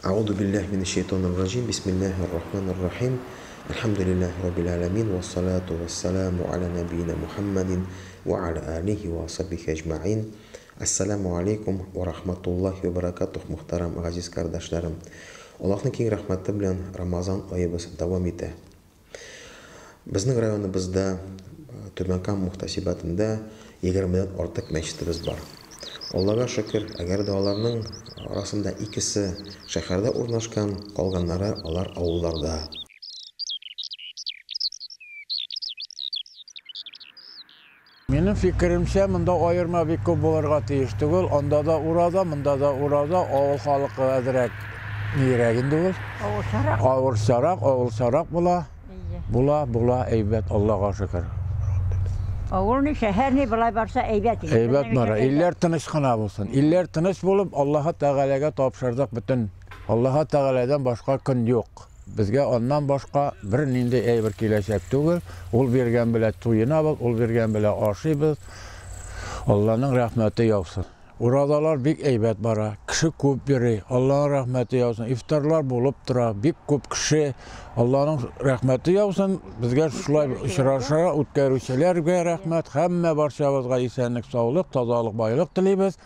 Әгъузу биллаһи минәш шәйтанир раҗим. Бисмиллаһир рахманир рахим. Әлхәмдүлиллаһи раббил аламин вассалату вассаламу аля набийна Мухаммадин ва аля алихи ва асхабихи әҗмәгыйн. Ассаламу алейкум ва рахматуллахи ва баракатух, мөхтәрәм газиз кардәшләрем. Аллаһның киң рәхмәте белән Рамазан аебыз дәвам итә. Безнең районыбызда, Түбән Кама мөхтәсибәтендә 20-дән артык мәчетебез бар. Аллага шөкер, әгәр дә аларның арасында икесе шәһәрдә урнашкан, калганнары алар авылларда. Минем фикеремчә, монда аерма бик күп булырга тиеш түгел. Анда да ураза, монда да ураза. Авыл халкы әзрәк нирәк инде ул. Авырчарак. Авырчарак, авылчарак була. Була, була, әйбәт, Аллага шөкер. Авыл ни, шәһәр ни, болай барса әйбәт инде. Әйбәт бара. Илләр тыныч кына булсын. Илләр тыныч булып, Аллаһы Тәгаләгә тапшырдык бөтен. Аллаһы Тәгаләдән башка көн юк. Безгә аннан башка бернинди әйбер киләчәк түгел. Ул биргән белән туенабыз, ул биргән белән ашыйбыз. Алланың рәхмәте яусын. Уразалар бик әйбәт бара. Кеше күп йөри. Алланың рәхмәте яусын. Ифтарлар булып тора. Бик күп кеше. Алланың рәхмәте яусын. Безгә шулай очраша үткәрүчеләргә рәхмәт. Һәммә барчабызга исәнлек, саулык, тазалык, байлык телибез.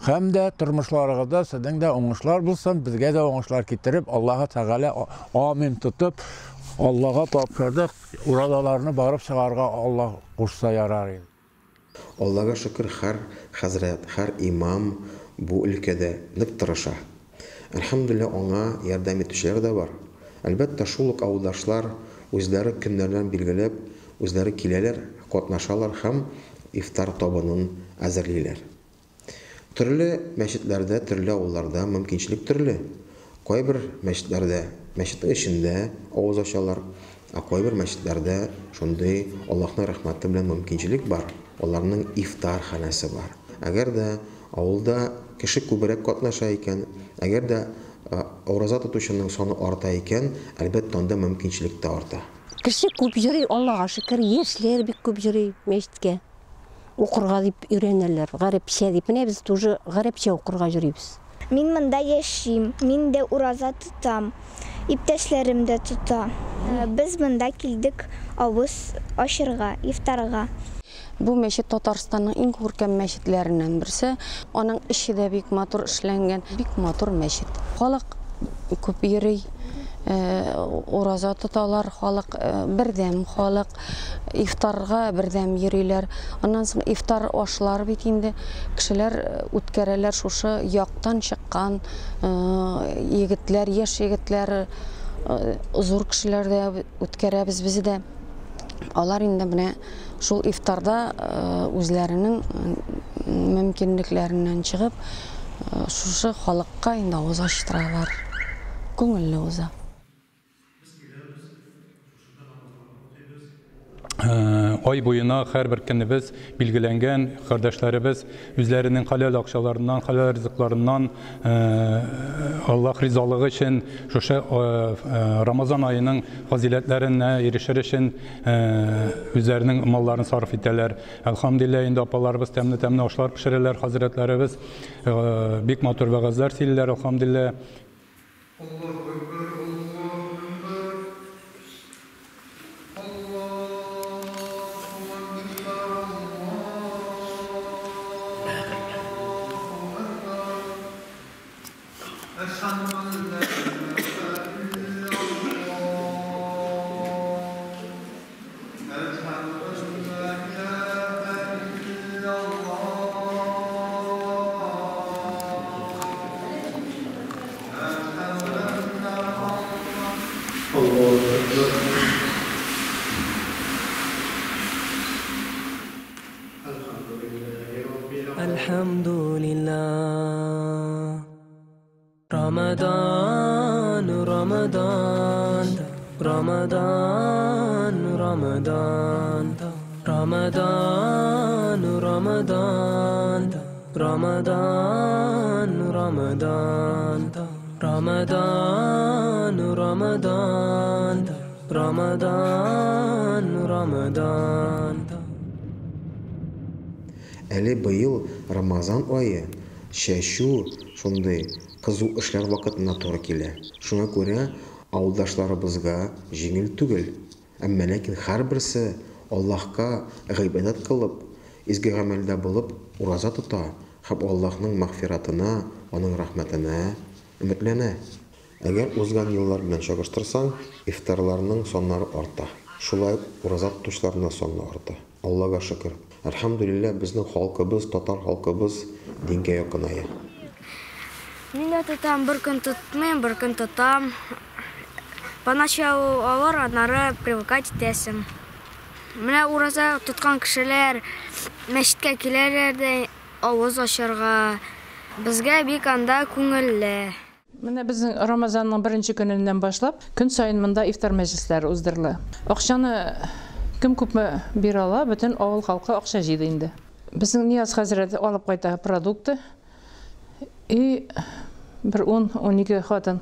Һәм дә тормышларыгызда сезнең дә уңышлар булсын, безгә дә уңышлар китереп, Аллаһы Тәгалә амин тотып, Аллага тапшырдык. Уразаларны барып чыгарга Аллаһ кушса ярар иде. Аллага шөкер, һәр хәзрәт, һәр имам бу өлкәдә нык тырыша. Әлхәмдүлилләһ, аңа ярдәм итүчеләр дә бар. Әлбәттә, шул ук авылдашлар үзләре көннәрдән билгеләп, үзләре киләләр, катнашалар һәм ифтар табынын әзерлиләр. Төрле мәчетләрдә, төрле авылларда мөмкинчелек төрле. Кайбер мәчетләрдә мәчетнең эчендә авыз ачалар, ә кайбер мәчетләрдә шундый Аллаһның рәхмәте белән мөмкинчелек бар, аларның ифтар ханәсе бар. Әгәр дә авылда кеше күбрәк катнаша икән, әгәр дә ураза тотучының саны арта икән, әлбәттә, анда мөмкинчелек тә арта. Кеше күп йөри, Аллага шөкер, яшьләр бик күп йөри мәчеткә. Укырга дип өйрәнәләр, гарәпчә дип. Менә без тоже гарәпчә укырга йөрибез. Мин монда яшим, мин дә ураза тотам, иптәшләрем дә тота. Без монда килдек авыз ачырга, ифтарга. Бу мәчет Татарстанның иң күркәм мәчетләреннән берсе. Аның эче дә бик матур эшләнгән, бик матур мәчет. Халык күп йөри, ураза тоталар, халык бердәм халык. Ифтарга бердәм йөриләр. Аннан соң ифтар ашлар бит инде кешеләр үткәрәләр шушы яктан чыккан егетләр, яшь егетләр, зур кешеләр дә үткәрәбез без дә. Алар инде менә шул ифтарда үзләренең мөмкинлекләреннән чыгып, шушы халыкка инде авыз ачтыралар. Күңелле уза. Ай буена һәрбер көнебез билгеләнгән, кардәшләребез үзләренең хәләл акчаларыннан, хәләл ризыкларыннан Аллаһ ризалыгы өчен шушы Рамазан аеның фазиләтләренә ирешер өчен үзләренең малларын сарыф итәләр. Әлхәмдүлилләһ, инде апаларыбыз тәмле-тәмле ашлар пешерәләр, хәзрәтләребез бик матур вәгазьләр сөйлиләр, әлхәмдүлилләһ. Әлхәмдүлилләһ. Рамадан, Рамадан, Рамадан, Рамадан, Рамадан, Рамадан, Рамадан, Рамадан, Рамадан, Рамадан, Рамадан, Рамадан. Әле быел Рамазан ае чәчү шундый кызу эшләр вакытына туры килә. Шуңа күрә авылдашларыбызга җиңел түгел. Әмма ләкин һәрберсе Аллаһка гыйбадәт кылып, изге гамәлдә булып ураза тота һәм Аллаһның мәгъфиратына, Аның рәхмәтенә өметләнә. Әгәр узган еллар белән чагыштырсаң, ифтарларның саннары арта. Шулай ук ураза тотучыларның да саны арта. Аллага шөкер. Әлхәмдүлилләһ, безнең халкыбыз, татар халкыбыз дингә якыная. Мин дә тотам, бер көн тотмыйм, бер көн тотам. Поначалу авыр, аннары привыкать итәсең. Менә ураза тоткан кешеләр мәчеткә киләләр дә авыз ачарга. Безгә бик анда күңелле. Менә безнең Рамазанның беренче көненнән башлап, көн саен монда ифтар мәҗлесләре уздырыла. Акчаны кем күпме бирә ала, бөтен авыл халкы акча җыйды инде. Безнең Нияз хәзрәт алып кайта продукты. И бер 10-12 хатын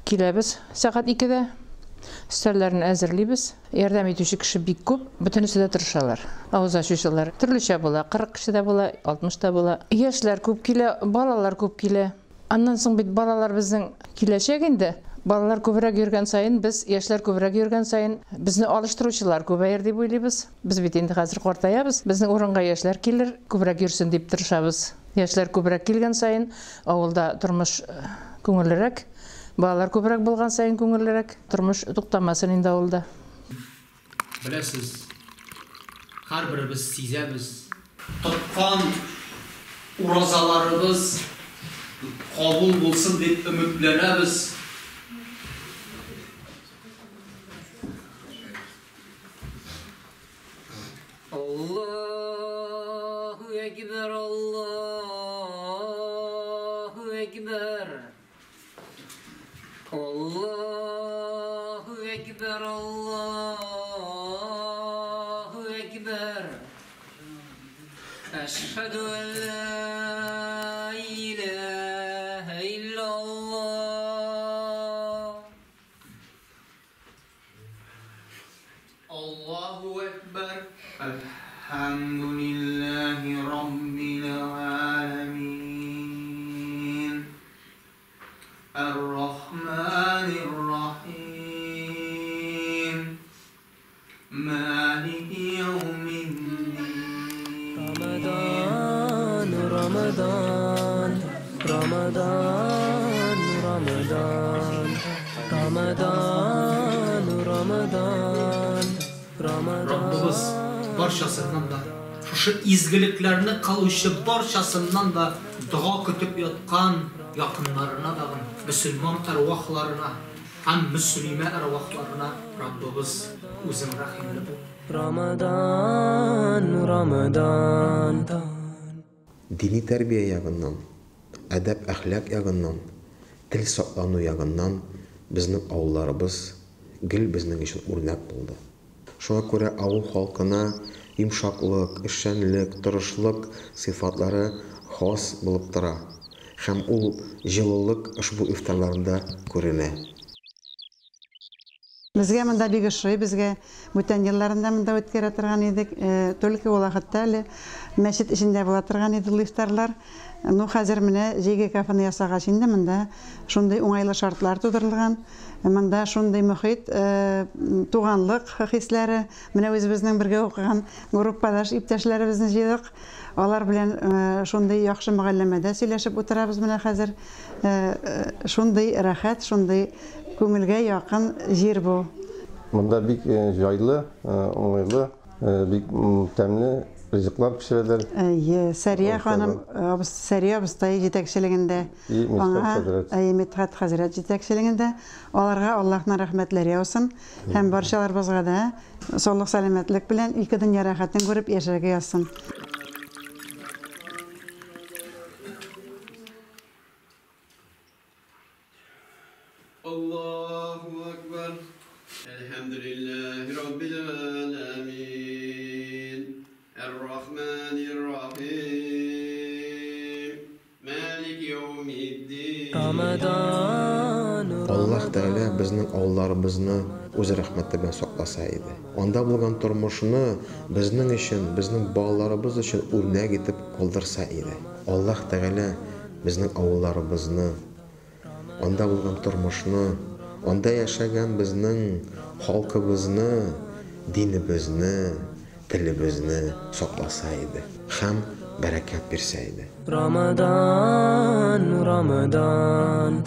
киләбез сәгать 2-дә. Өстәлләрне әзерлибез. Ярдәм итүче кеше бик күп, бөтенесе дә тырышалар. Авыз ачучылар төрлечә була, 40 кеше дә була, 60 та була. Яшьләр күп килә, балалар күп килә. Аннан соң бит балалар безнең киләчәк инде. Балалар күбрәк йөргән саен, без, яшьләр күбрәк йөргән саен, безне алыштыручылар күбәер дип уйлыйбыз. Без бит инде хәзер картаябыз, безнең урынга яшьләр килер, күбрәк йөрсен дип тырышабыз. Яшьләр күбрәк килгән саен, авылда тормыш күңеллерәк, балалар күбрәк булган саен күңеллерәк, тормыш туктамасын инде авылда. Беләсез, һәрберебез сизәбез. Тоткан уразаларыбыз кабул булсын дип өметләнәбез. Аллаһу әкбәр, Аллаһу әкбәр. Аллаһу әкбәр, Аллаһу әкбәр. Әшһәду ән ла илаһа иллаллаһ. Аллаһу әкбәр. Әлхәмдүлилләһи раббил галәмин. Әр-Рахманир Рахим. Малики яумиддин. Рамадан, Рамадан, Рамадан, Рамадан, Рамадан, Рамадан, Рамадан. Раббыбыз барчасыннан да, шушы изгелекләрне кылучы барчасыннан да дога көтеп яткан якыннарына тагын, мөселман әрвахларына һәм мөслимә әрвахларына Раббыбыз үзең рәхимле бул. Рамадан, Рамадан. Дини тәрбия ягыннан, әдәп-әхлак ягыннан, тел саклану ягыннан безнең авылларыбыз гел безнең өчен үрнәк булды. Шуңа күрә авыл халкына йомшаклык, эшчәнлек, тырышлык сыйфатлары хас булып тора һәм ул җылылык ошбу ифтарларында күренә. Безгә монда бик ошый, безгә бүтән елларында монда үткәрә торган идек. Только ул вакытта әле мәчет эчендә була торган иде ул ифтарлар. Ну, хәзер менә җәйге кафены ясагач инде монда шундый уңайлы шартлар тудырылган. Монда шундый мохит, туганлык хисләре. Менә үзебезнең бергә укыган группадаш иптәшләребезне җыйдык. Алар белән шундый яхшы мөгалләмәдә сөйләшеп утырабыз менә хәзер. Шундый рәхәт, шундый күңелгә якын җир бу. Монда бик җайлы, уңайлы, бик тәмле ризыклар пешерәләр. Әйе, Сәрия ханым, Сәрия абыстай җитәкчелегендә, аңа, әйе, Мидхәт хәзрәт җитәкчелегендә, аларга Аллаһның рәхмәтләре яусын һәм барчаларыбызга да саулык-сәламәтлек белән ике дөнья рәхәтен күреп яшәргә язсын. Аллаһу акбар. Әлхәмдүлилләһи раббил галәмин. Әр-Рахманир Рахим. Малики яумиддин. Рамадан, Аллаһ Тәгалә безнең авылларыбызны үз рәхмәте белән сакласа иде. Анда булган тормышны безнең өчен, безнең балаларыбыз өчен үрнәк итеп калдырса иде. Аллаһ Тәгалә безнең авылларыбызны, анда булган тормышны, анда яшәгән безнең халкыбызны, динебезне, телебезне сакласа иде һәм бәрәкәт бирсә иде. Рамадан, Рамадан.